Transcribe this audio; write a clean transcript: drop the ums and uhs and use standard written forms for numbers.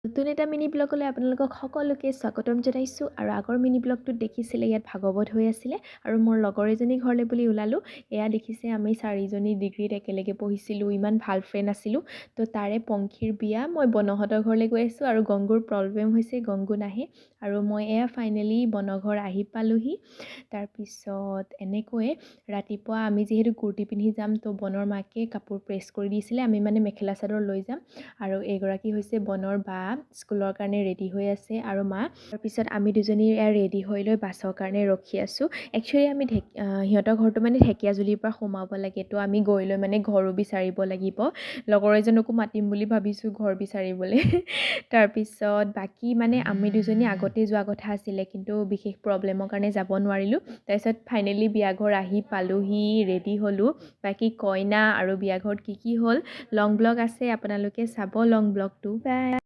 নতুন এটা মিনি ব্লগলৈ আপোনালোকক সকলোকে স্বাগতম জনাইছোঁ। আৰু আগৰ মিনি ব্লগটোত দেখিছিলে ইয়াত ভাগৱত হৈ আছিলে আৰু মোৰ লগৰ এজনী ঘৰলৈ বুলি ওলালোঁ। এয়া দেখিছে, আমি চাৰিজনী ডিগ্ৰীত একেলগে পঢ়িছিলোঁ, ইমান ভাল ফ্ৰেণ্ড আছিলোঁ। তো তাৰে পংখীৰ বিয়া, মই বনহঁতৰ ঘৰলৈ গৈ আছোঁ আৰু গংগুৰ প্ৰব্লেম হৈছে, গংগু নাহে। আৰু মই এয়া ফাইনেলি বনঘৰ আহি পালোহি। তাৰপিছত এনেকৈয়ে ৰাতিপুৱা আমি যিহেতু কুৰ্তি পিন্ধি যাম, তো বনৰ মাকে কাপোৰ প্ৰেছ কৰি দিছিলে, আমি মানে মেখেলা চাদৰ লৈ যাম। আৰু এইগৰাকী হৈছে বনৰ বা, স্কুলৰ কাৰণে ৰেডি হৈ আছে আৰু মা। তাৰপিছত আমি দুজনী এয়া ৰেডি হৈ লৈ বাছৰ কাৰণে ৰখি আছোঁ। একচুৱেলি আমি সিহঁতৰ ঘৰটো মানে ঢেকীয়াজুলিৰ পৰা সোমাব লাগে, তো আমি গৈ লৈ মানে ঘৰো বিচাৰিব লাগিব। লগৰ এজনকো মাতিম বুলি ভাবিছোঁ ঘৰ বিচাৰিবলৈ। তাৰপিছত বাকী মানে আমি দুজনী আগতে যোৱা কথা আছিলে, কিন্তু বিশেষ প্ৰব্লেমৰ কাৰণে যাব নোৱাৰিলোঁ। তাৰপিছত ফাইনেলি বিয়াঘৰ আহি পালোহি, ৰেডি হ'লোঁ। বাকী কইনা আৰু বিয়াঘৰত কি কি হ'ল লং ব্লগ আছে, আপোনালোকে চাব লং ব্লগটো। বাই।